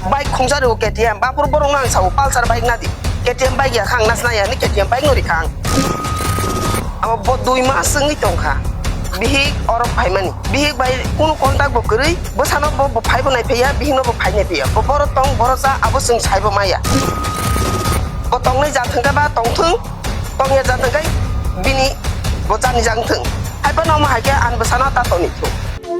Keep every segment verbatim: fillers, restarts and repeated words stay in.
Bike khungsa rw K T M, bapur borok no ang sao Pulsar bike nadi. K T M bike ya kha ang nasna ya ni K T M bike no rikha ang. Abo bo dui mas wngwi tongkha. Bihik oro phaimani. Bihik bai kunu contact bo kwrwi, bwsano bo, bo phaibo naiphaiya, bihikno bo phai naiphaiya. Bo boro tong, boro cha, abo chwng saibo maya. Bo tongnai jat hwnkhe ba tongthwng, tongya jat hwnkhe bini bo chani jang thwng. Haiphano omo hai khe ani bwsano ta toni thung.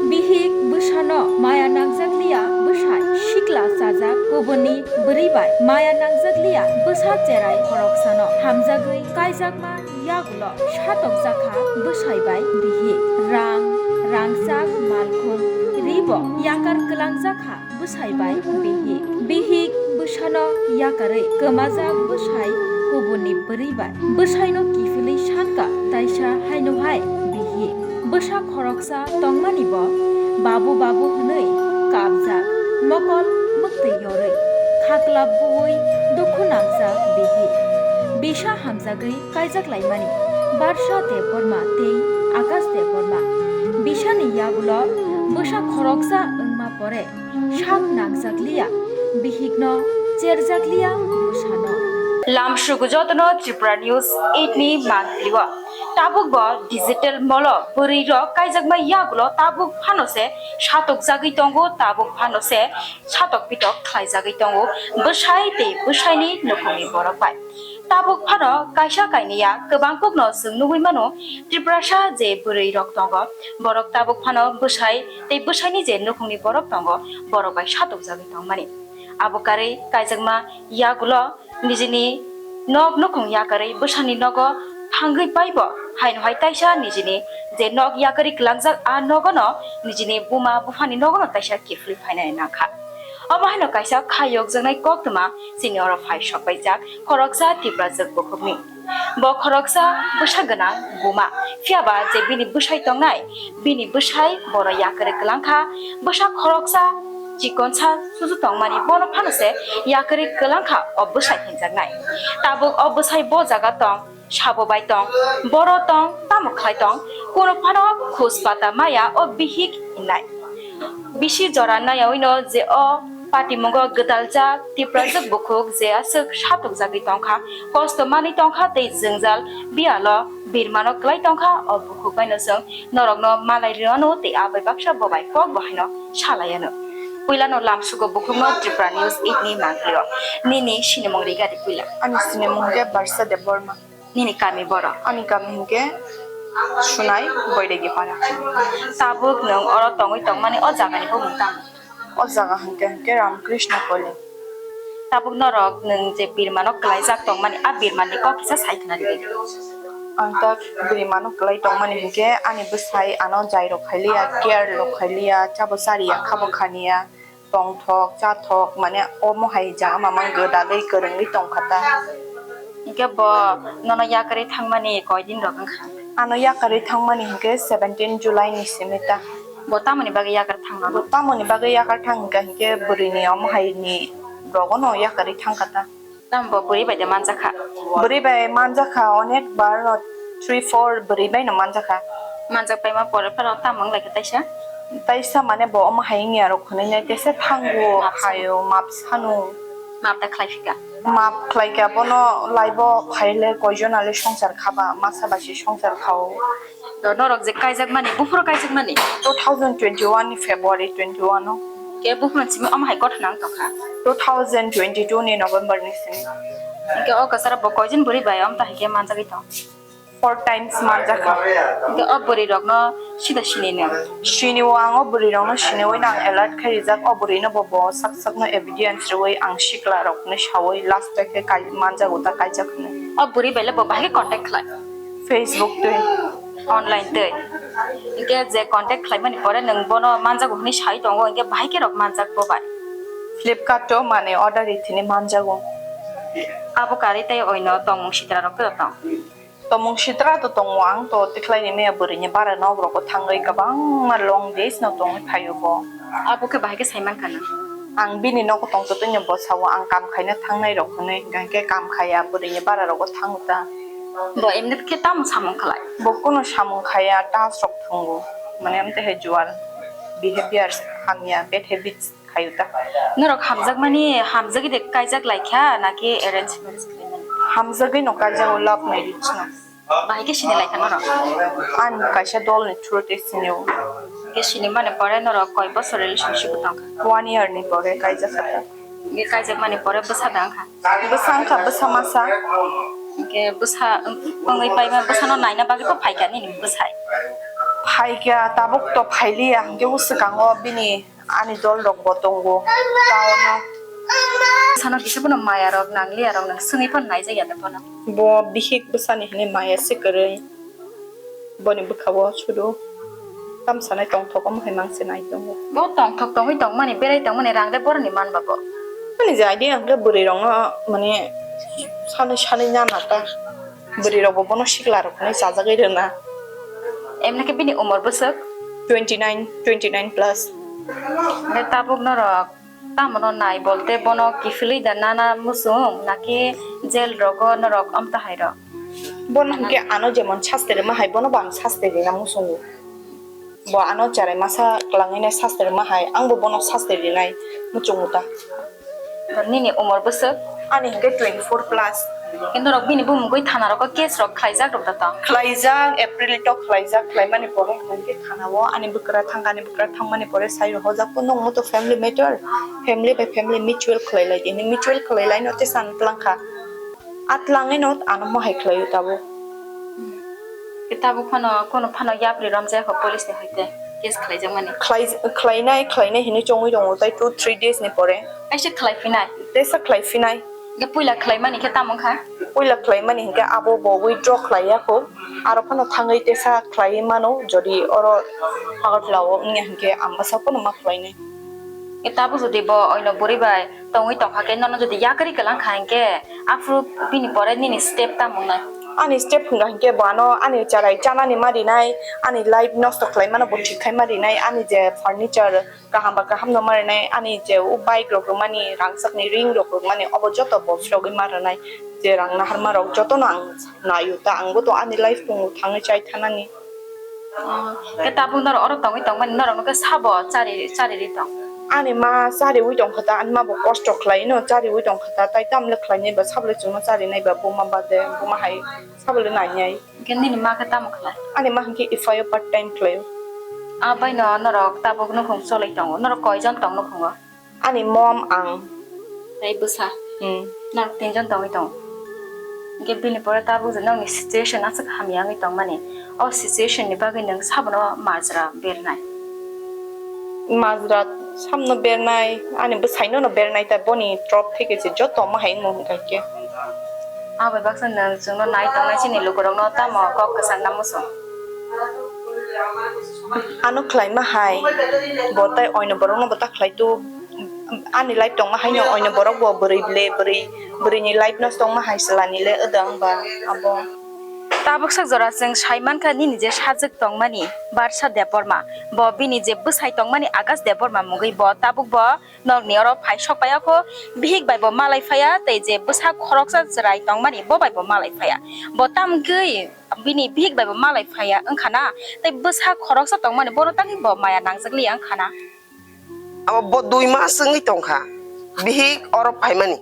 Bihik bwsano maya nangjakliya bwsai sikla chajak kubuni bwrwi bai maya nangjakliya bwsa cherai khoroksano hamjagwi kaijakma yagulo satokjakha bwsai bai bihik. Rang, rangchak, malkhung, ribo yakar kwlangjakha bwsai bai bihik. Bihik bwsano yakarwi kwmajak bwsai kubuni bwrwi bai. Bwsaino kiphilwi sankha taisa haino hai bihik. Bwsa khoroksa tongmani bo babu babu hwnwi kapjak, mokol mwktwi yorwi, khaklap buwi dukhu nangjak bihik. Bisa hamjagwi kaijak laimani Barsha Debbarma tei Akash Debbarma. Bisani yagulo bwsa khoroksa wngma pore sak nangjakliya, bihikno cherjakliya bwsano. Lamsugo jotono Tripura News eight ni mangpilio. Tabuk bo digital molo bwrwi rok kaijakma yagulo tabuk phano se satokjagwi tongo, tabuk phano se satok pitok khlaijagwi tongo bwsai tei bwsaini nukhungni borok bai. Tabuk phano kaisa kainiya kwbang kokno chwng nugwi mano, Tiprasa je bwrwi rok tongo, borok tabuk phano bwsai tei bwsaini je nukhungni borok tongo, borok bai satokjagwi tongmani. Abo karwi kaijakma yagulo nijini nok nukhung yakarwi bwsani nogo thangwi paibo, haino hai taisa nijini je nok yakarwi kwlangjak a nogono nijini buma buphani nogono taisa kiphilwi phainani nangkha. Omo haino kaisa khayokjaknai koktwma chini oro phai sokbaijak khoroksa Tiprajwk bukhukni. Bo khoroksa bwsa gwnang buma, phiyaba je bini bwsai tongnai, bini bwsai bono yakarwi kwlangkha, bwsa khoroksa chikonsa susu tongmani bono phano se yakarwi kwlangkha o bwsai hinjaknai. Tabuk o bwsai bo jaga tong, sabo bai tong, boro tong, tamo khlai tong, kuno phano khus pata maya o bihik hinnai. Bisi jora nayawi no je o patimungo gwdaljak Tiprajwk bukhuk je aswk satokjagwi tongkha, kosto manwi tongkha tei jwngjal biyalo birmano kwlai tongkha, o bukhuk bai no chwng norokno malai rwano tei abai baksa bobai kok bo haino salai ano. Puilano lamsugo bukhukno Tripura News eight ni mangpilio. Nini sinimung rigadi puila. Ani sinimung khe Barsa Debbarma. Nini kami boro? Ani kami hinkhe Sunai Boiregi para. Tabuk nwng oro tongwi tongmani o jagani bumung tamo? O jaga hinkhe hinkhe Ramakrishna Koli. Tabuk norok nwng je birmano kwlaijak tongmani, a birmani kok kisa sai khna ridi. Ang ta birmano kwlai tongmani hinkhe ani bwsai ano jairok khailiya, care rok khailiya, chabo chariya, khabo khaniya. Tongthok, chathok, mane omo hai jaga mamang gwdalwi kwrwngwi tongkha ta. Hinkhe bo nono yakarwi thangmani koi din rok wngkha? Ano yakarwi thangmani hinkhe seventeen July ni simi ta. Bo tamoni bagwi yakar thangno? Bo tamoni bagwi yakar thang hinkha hinkhe bwrwini omo hai ni rogono yakarwi thangkha ta. Tamo bo bwrwi bai de manjakha? Bwrwi bai manjakha, onek bar no three four bwrwi bai no manjakha. Manjak paima pore phano tamo wng laikha taisa? Taisa mane bo omo hai wngya rok hwnwi nai teisa thango. Map sano. Hayo map sano. Map da khlai phika? Map khlai kha, bono laibo phaile koijon ale songsar khaba, masa bai se songsar khao. To norok je kaijakmani, buphuru kaijakmani? Two thousand twenty-one ni February twenty-one o. Ke buphuru simi omo hai gotha nang tongkha? Two thousand twenty-two ni November ni simi. Ke o kasara bo koijon bwrwi bai omo ta hai ke manjagwi tong? Four times manjakha. Ke o bwrwi rokno sida sini nang? Sini o, ang o bwrwi rokno sini o, nang alert khai rijak, o bwrwi no bo, bo sak sak no evidence rwi ang sikla rok no sawi last o khe kai manjago ta kaijak hwnwi. O bwrwi bai le bo bahai khe contact khlai? Facebook twi. Online twi. Hinkhe je contact khlaimani pore nwng bono manjago hwnwi sai tongo, hinkhe bahai khe rok manjak bo bai? Flipkart o mane order rithini manjago. Abo karwi tei oino tongmung sitra rok tei tong? Tongmung sitra to tongo, ang to tikhlai ni maya bwrwi ni bara nok rogo thangwi kwbangma long days no tongwi phaio bo. Abo khe bahai khe sai mankha nwng? Ang bini nogo tongtotwi no bo sao, ang kam khaina thangnai rok hwnwi, hinkhe kam khaiya bwrwi ni bara rogo thango ta. Bo emni khe tamo samung khlai? Bo kunu samung khaiya, tas rok thwngo, mane amtwi hai jual behavior hamya, bad habits Ayuta. Norok hamjakmani, hamjagwi de kaijak laikha, naki arrange marriage khlaimani? Hamjagwi no kaijago, love marriage no. Bahai khe sini laikha norok? Ang kaisa dol ni through te sinio. Khe sini mani pore norok koi bosor relationship tongkha? One year ni pore kaijak kha. Khe kaijakmani pore bwsa da wngkha? Bwsa wngkha, bwsa masa. Khe bwsa wng-, wngwi paima bwsano naina bagwi bo phaikha nini bwsai? Phaikha, tabuk to phailiya, hwnkhe o swkango bini ani dol rok bo tongo, taono. Bwsano kisa bono maya rok nangliya rok nang swngwi phano naijak ya da bono. Bo bihik bwsani hinwi maya se kwrwi. Boni bwkha-o sudu tamsanai tongthok omo hai mangse nai tongo. Bo tongthok tongwi tongmani, berai tongmani, rang le boroni man ba bo? Ani je idea hwnkhe bwrwi rokno mane sanwi sanwi nana ta. Bwrwi rokbo bono sikla rok hinwi chajagwi rwna. Emni khe bini umor bwswk? Twenty nine, twenty nine plus. Hwnkhe tabuk norok Tamo no nai bolte bono kiphilwi da nana muchung naki jail rogo norok amtahai rok? Bono hwnkhe ano jemon sasti rwma hai bono bo ang sasti rina muchungo. Bo ano cherai masa kwlangwi nai sasti rwma hai angbo bono sasti rinai muchungo ta. Nini umor bwswk? Ani hwnkhe twenty four plus. Khe norok bini bumungwi thana rogo case rok khlaijak rok da tong? Khlaijak, April to khlaijak, khlaimani pore hwnkhe thana o ani bwkra thangkha, ani bwkra thangmani pore sai rw hojak phano nwng to family matter, family by family mutual khlai lai di, mutual khlai lai no tesa ang tlang kha, a tlangwi no ano mohai khlai o tabuk. Khe tabuk phano, kono phano yapri romjak kho police ni hoite case khlaijak mani? Khlai, khlainai, khlainai hinwi chongwi tongo tai two three days ni pore. Kaisa khlai phinai? Tesa khlai phinai. Khe puila khlaimani khe tamo kha? Puila khlaimani hinkhe abo bo withdraw khlai ya kho. Aro phano thangwi tesa khlai mano, jodi oro Agartala o wngya hinkhe Ambasa phano ma khlainai. Khe tabuk jodi bo oino bwrwi bai tongwi tongkha khe nono jodi yakarwi kwlang kha hinkhe aphuru bini pore nini step tamo wngnai? Ani step hwnkha hinkhe bo ano ani cherai chanani ma rinai, ani life nosto khlai mano bo thik khai ma rinai, ani je furniture kaham ba kaham no ma rwnai, ani je o bike rok rwmani, rangchakni ring rok rwmani, obo joto bo phirogwi ma rwnai. Je rang naharma rok jotono ang naio ta, angbo to ani life tongo thangwi chai thanani. Oh, khe tabuk norok oro tongwi tongmani norok no khe sabo chari, chari ri tong? Ani ma chariwi tongkha ta, ani ma bo kosto khlai no chariwi tongkha ta, tai tamle khlainai ba sabole chwngno charinai ba buma bade, buma hai sabole nainai. Hwnkhe nini ma khe tamo khlai? Ani ma hwnkhe F I O part time khlaio. A bai no norok tabuk nukhung cholwi tongo? Norok koi jon tong nukhungo? Ani mom, ang. Tei bwsa? Hmm. Norok tin jon tongwi tongo. Hwnkhe bini pore tabuk je nokni situation aswk hamya wngwi tongmani. O situation ni bagwi nwng sabono majra bernai? Majra samno bernai, ani bwsaino no bernai ta, boni trop theke se joto omo hai wngmo hwnkha khe. Abo bai baksa nwng chwngno nai tongnai chini lukurokno tamo kok kwchang na muchung? Ano khlaima hai, bo tai oino borokno bo ta khlai tu, ani life tongma haino oino borok bo bwrwi ble bwrwi, bwrwini life nosto wngma hai chwlani le wdang ba abo. Tabuk sak jora chwng sai mankha nini je sajwk tongmani Barsa Debbarma, bo bini je bwsai tongmani Akash Debbarma mungwi bo tabuk bo nokni oro phai sok paiya kho, bihik bai bo malai phaiya, tei je bwsa khoroksa chwrai tongmani bo bai bo malai phaiya. Bo tamgwi bini bihik bai bo malai phaiya wngkha na, tei bwsa khoroksa tongmani bono tangwi bo maya nangjak liya wngkha na. Abo bo dui mas wngwi tongkha, bihik oro phaimani.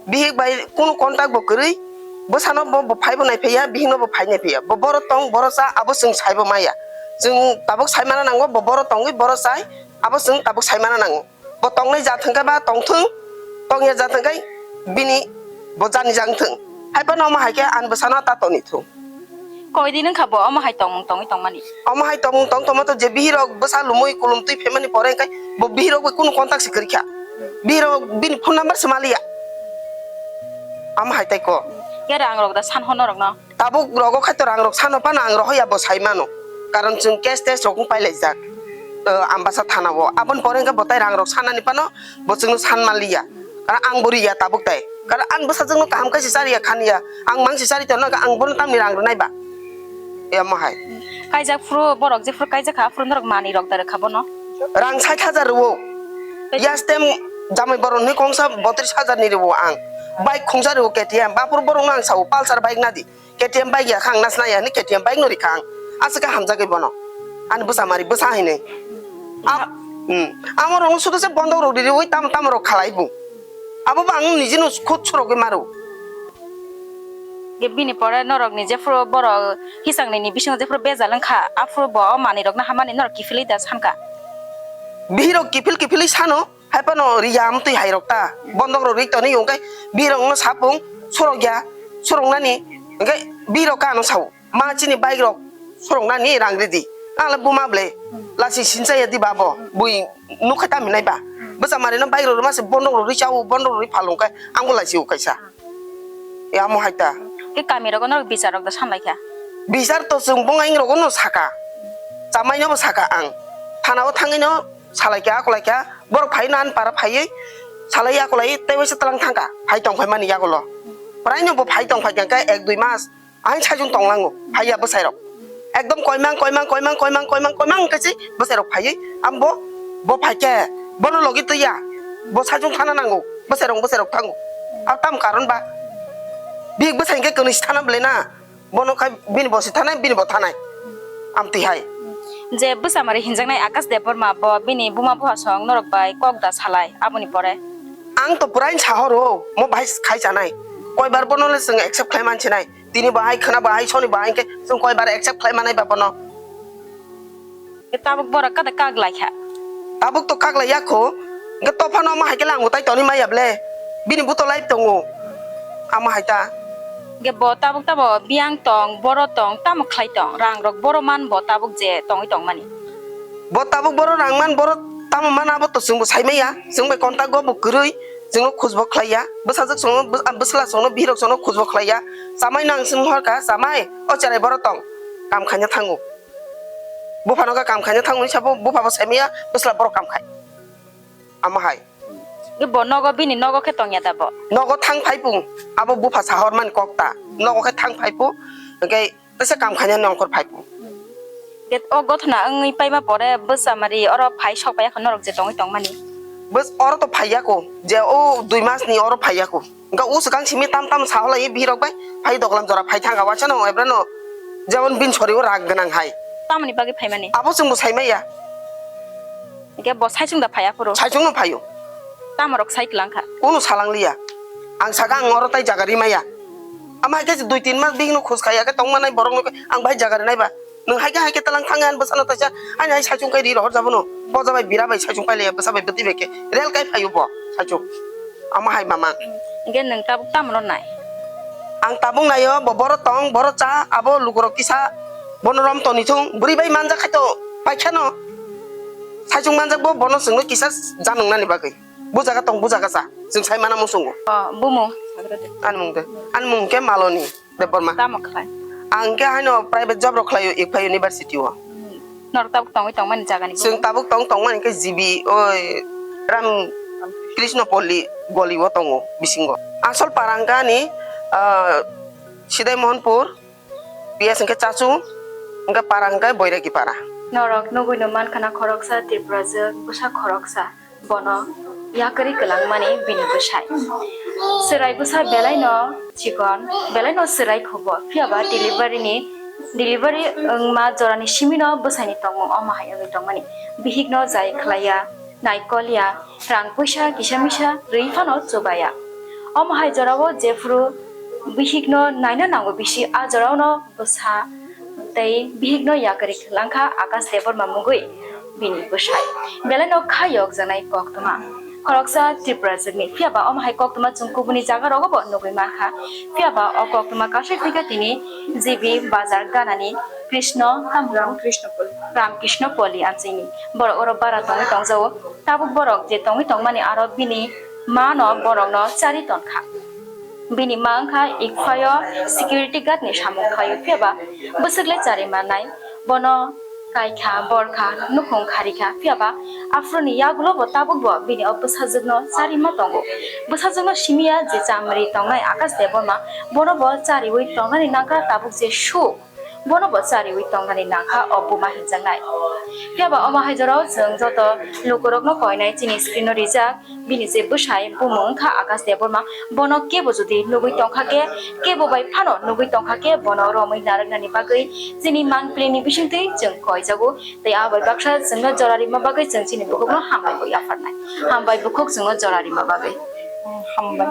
Bihik bai kunu contact bo kwrwi, bwsano bo, bo phaibo naiphaiya, bihikno bo phai naiphaiya. Bo boro tong, boro cha, abo chwng saibo maya. Chwng tabuk saimana nango, bo boro tongwi, boro chai, abo chwng tabuk saimana nango. Bo tongnai ja thwngkhe ba tongthwng, tongya ja thwngkhe bini bo jani jang thwng. Haiphano omo hai khe ani bwsano ta toni thung. Koi din wngkha bo omo hai tongmung tongwi tongmani? Omo hai tongmung tong tongma to je bihirok bwsa lumui kulum twi phaimani pore hwnkhe bo bihirok bai kunu contact se kwrwikha. Bihirok bini phone number se maliya. Omo hai tai ko. Khe rang rok da san hwn norokno? Tabuk rogo khai to rang rok sano phano ang rohoya bo sai mano. Karon chwng case test rok wng pai laijak. O, Ambasa thana o. Aboni pore hwnkhe bo tai rang rok sanani phano bo chwngno san manliya. Karon ang bo riya tabuk tai. Karon ang bwsajwkno kaham khe se chariya khaniya. Ang mang se chari tongna ang bono tamni rang rwnai ba. Emo hai. Kaijak phuru borok jephuru kaijak kha aphuru norok manwi rok da rwkha bono? Rang sait hajar rwo. Yastem jamai borok ni kongsa botris hajar ni rwo ang. Bike khungsa rwo K T M. Baphuru borok no ang sao Pulsar bike nadi. K T M bike ya kha ang nasna ya hinwi K T M bike no rikha ang. Aswk khe hamjagwi bono. Ani bwsa mari bwsa hinwi. Am-, Hmm. Amo rok sudu se bondok rok ririwi tam tam rok khalai bu. Abo bo ang niji no khud surogwi maro. Ge bini pore norok ni jephuru borok hisang ni ni bisingo jephuru bejal wngkha, aphuru bo o manwi rok no hamani norok kiphilwi da sanka. Bihirok kiphil kiphilwi sano, hai phano riya amtwi hai rok ta. Bondok rok rik toni yongkai bihirok no sapung surok ya, surok nani, hingke bihirok kano sao. Ma chini bike rok soroknani rang ridi. Ang le buma ble. Hmm. Lasi sinchaya di babo. Hmm. Bui nukha tami nai ba. Hmm. Bwsa mari no bike rok ma se bondok rok ri chao, bondok rok ri phalung kai. Ang bo lasi ukaisa. Hmm. Ya mo hai ta. Ke kami rogo norok bichar rok da sanlai kha. Bichar to chwng bung aing rogo no saka. Chamai no bo saka ang. Thana o thangwi no salai kha, akolai kha. Borok phai no an para phaiwi salai akolai tei waisa tlang thangka. Phai tong phai mani yagulo. Prai no bo phai tong phai kha ek dui mas. Ang saichung tonglango, phaiya bwsairok. Ekdom koimang, koimang, koimang, koimang, koimang, koimang khe se bwsairok phaiwi, ang bo, bo phaikhe, bono logi twiya, bo saichung thana nango, bwsairok, bwsairok thango. Ang tam karon ba, bihik bwsai hwnkhe kwnwi se thana bwlai na, bono khai bini bo se thanai, bini bo thanai, amtwi hai. Je bwsamari hinjaknai Akash Debbarma bo bini buma bupha song norok bai kok da salai, aboni pore. Ang to purain sahoro, mo bahai khai chanai, koibar bono le chwng accept khlai mansinai. Tini bo hai khwna bo hai soni bo hai khe chwng koi bar accept khlai manai ba bono. Tabuk borok kada kak lai kha. Tabuk to kak lai ya kho. Hwnkhe tophano omo hai khe langbo tai toni maya ble. Bini buto life tongo. Amo hai ta. Hwnkhe bo tabuk tamo biyang tong, boro tong, tamo khlai tong. Rang rok boro man bo tabuk je tongwi tong mani. Bo tabuk boro rang man boro tamo man abo to chwngbo sai maya. Chwng bai contact go bo kwrwi. Chwngno khujbo khlaiya, bwsajwk chwngno, bw-, bwsla chwngno, birok chwngno khujbo khlaiya. Chamai nang chwng horkha, chamai, o cherai borok tong, kam khaina thango. Buphano khe kam khaina thango hinwi sabo, buphabo saimaya, bwsla borok kam khai. Amo hai. Bo nogo, bini nogo khe tongya da bo? Nogo thang phai pung, abo bupha sahor mani kok ta. Nogo khe thang phai pung, hwnkhe Teisa kam khainani ongkhor phai pung. Get o gothona wngwi paima pore bwsa mari oro phai sok paiya kho norok je tongwi tongmani. Bwsa oro to phaiya kho, je o dui mas ni oro phaiya kho. Hwnkhe o swkang simi tam tam saholai birok bai phai doglam jora phai thangka waisa no ebra no jemon bini sori o rak gwnang hai. Tamoni bagwi phaimani? Abo chwngbo saimaya. Hwnkhe bo saichung da phaiya phuru? Saichung no phaio. Tamorok sai kwlangkha? Kunu salangliya. Ang saka ang oro tai jaga rimaya. Ama hai khe dui tin mas bihikno khus khaiya khe tongmanai borokno khe ang bai jaga rinai ba. Nwng hai khe hai khe talang thangya ani bwsano taisa ani hai saichung kai ri rohor jabono. Boja bai bira bai saichung pailaiya bwsa bai bwtwi bai khe rel kai phaio bo saichung. Ama hai mamang. Hwnkhe nwng tabuk tamo no nai? Ang tabuk naio bo boro tong boro cha abo lukurok kisa bono rom toni thung bwrwi bai manjak khai to paikha no. Saichung manjak bo bono chwngno kisa janwng nani bagwi. Bujaga tong, bujaga sa. Chwng sai mana muchungo. O, bumung. Ani mung de. Ani mung khe Maloni Debbarma. Tamo khlai? Ang khe haino private job rok khlaio Ikpha University o. Hmm. Norok tabuk tongwi tongmani jaga ni bumung? Chwng tabuk tong tongmani khe G B oi Ram Krishna Poli goli o tongo bisingo. Asol para hwnkhe ani, ah, Sidai Mohanpur, P S hwnkhe Chachu, hwnkhe para hwnkhe Boiragi para. Norok nugui no mankha na khoroksa Tiprajwk bwsa khoroksa. Bono yakarwi kwlangmani bini bwsai. Chwrai bwsa belaino chikon, belaino chwrai khubo, phiyaba delivery ni, delivery wngma jorani simino bwsaini tongmung omo hai wngwi tongmani. Bihikno jai khlaiya, naikolya, rang puisa kisa misa rwi phano chubaya. Omo hai jorao jephuru bihikno naina nango bisi, a joraono bwsa tei bihikno yakarwi kwlangkha Akash Debbarma mungwi bini bwsai. Belaino kha yokjaknai koktwma. Khoroksa Tripurajwkni, phiyaba omo hai koktwma chwng kubuni jagarogo bo nugwi mankha. Phiyaba o koktwma kasui phikha tini G B bazar ganani Krishno tamo Ramkrishno Poli. Ramkrishno Poli amchini. Borok oro bara tongwi tongjago. Tabuk borok je tongwi tongmani aro bini mano borokno chari tonkha. Bini ma wngkha Ikphaio security guard ni samung khlaio, phiyaba bwswk le chari mannai. Bono kaikha, borkha, nukhung kharikha, phiyaba aphuruni yagulo bo tabuk bo bini o bwsajwkno chari ma tongo. Bwsajwkno simiya je chamri tongnai Akash Debbarma, bono bo chariwi tongnani nangkha tabuk je suk. Bono bo chariwi tongnani nangkha o buma hinjaknai. Phiya ba omo hai jorao chwng joto lukurokno koinai chini screen-o rijak, bini je bwsai bumung wngkha Akash Debbarma. Bono kebo jodi nugwi tongkha khe, kebo bai phano nugwi tongkha khe, bono romwi narwknani bagwi chini mangpilini bisingtwi chwng koijago. Tei abo bai baksa chwngno jora rima bagwi chwng chini bukhukno hambai bo yapharnai. Hambai bukhuk chwngno jora rima bagwi. Hambai.